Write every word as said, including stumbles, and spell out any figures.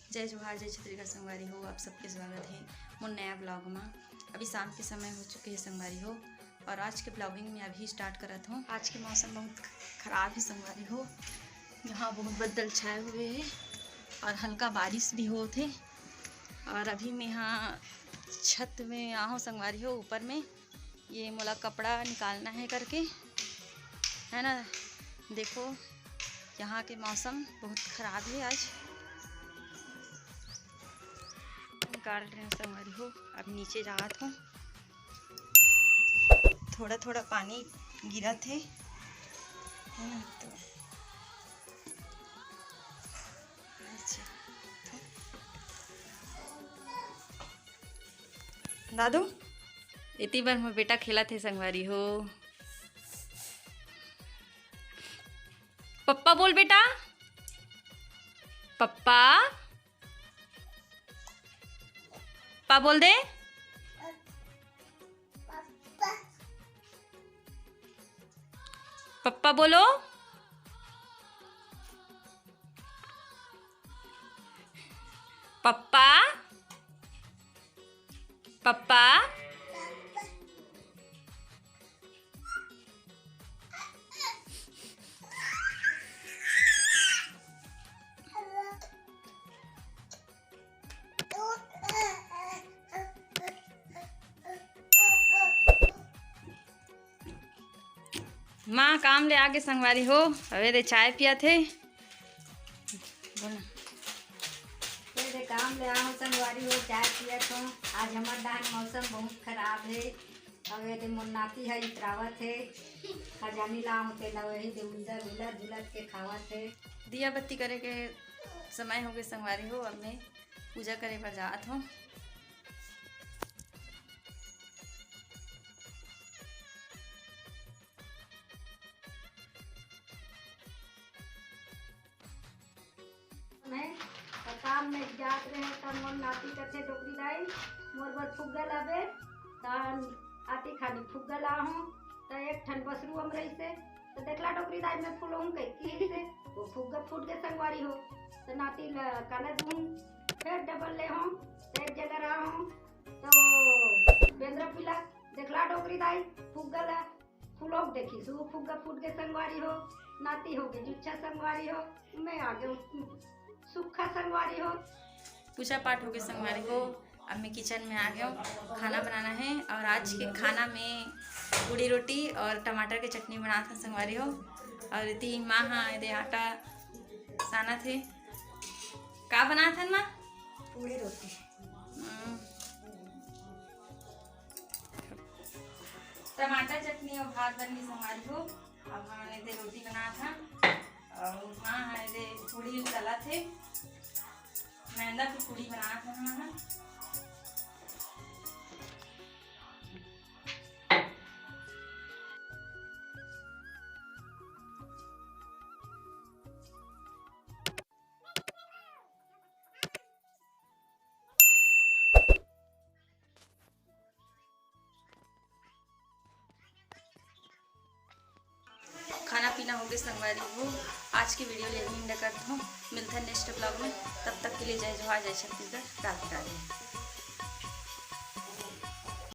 जय जोहार, जय छत्तीसगढ़ संगवारी हो, आप सबके स्वागत हे मोर नया vlog मा। अभी शाम के समय हो चुके हे संगवारी हो, और आज के vlogging मैं अभी start करत हूँ। आज के मौसम बहुत ख-, खराब हे संगवारी हो, यहाँ बहुत बदल छाए हुए हे और हल्का बारिश भी होत हे। और अभी मैं यहाँ छत में आहूँ संगवारी हो, ऊपर में ये मोला कपड़ा निकालना हे करके, है ना। देखो, यहाँ के मौसम बहुत खराब हे आज। निकाल रहे हूँ संगवारी हो, अब नीचे जात हूँ। थोड़ा थोड़ा पानी गिरत हे, है ना, तो अच्छा। दादू, एती बर मोर बेटा खेलत हे संगवारी हो। पप्पा बोल बेटा, पप्पा, पप्पा बोल दे, पप्पा बोलो, पप्पा, पप्पा। माँ काम ले आगे संगवारी हो, अबे दे चाय पियत हे। बोला। ये दे काम ले आहूँ संगवारी हो, चाय पियत हूँ। आज हमर डहर मौसम बहुत खराब हे। अब ये दे मोर नाती ह इतरावत हे, खजानी लाहूँ ते ला वही दे उलदर उलद उलद के खावत हे। दिया बत्ती करे के समय हो गए संगवारी हो, अब मैं पूजा करे बर जात हूँ। मैं त काम में जात रहे, त मोर नाती कथे, "डोकरी दाई, मोर बर फुग्गा लाबे, त आती खानी फुग्गा लाहूँ।" त एक ठन बसरू अम रहिसे, त "देखला डोकरी दाई, मैं फुलोहूँ," कहिके कहिसे, वो फुग्गा फूट गे संगवारी हो। त नाती ल काला दूँ, फेर डबल ले हूँ, त एक जगह रहा हूँ, त बेंदरा पिला, "देखला डोकरी दाई, फुग्गा ला।" फुलोक देखिस, वो फुग्गा फूट गे संगवारी हो, नाती हो गे जुच्छा संगवारी हो, मैं आ गए सुक्खा संगवारी हो। पूजा पाठ हो गए संगवारी हो, अब मैं किचन में आ गया हूँ, खाना बनाना है। और आज के खाना में पूड़ी रोटी और टमाटर के चटनी बनात हन संगवारी हो। और इति माँ हा एदे आटा सानत हे। का बनात हन माँ? पूड़ी रोटी। हम्म। टमाटर चटनी और भात बन गई संगवारी हो। अब हम एदे रोटी बनात हन और माँ हा एदे पूड़ी तलत हे। मैदा की पूड़ी बनात हन माँ हा। खाना पीना हो गए संगवारी हो। आज की video ले एंड करत हूँ। मिलता है next vlog में, तब तक के लिए जय जोहार, जय छत्तीसगढ़, राधे राधे।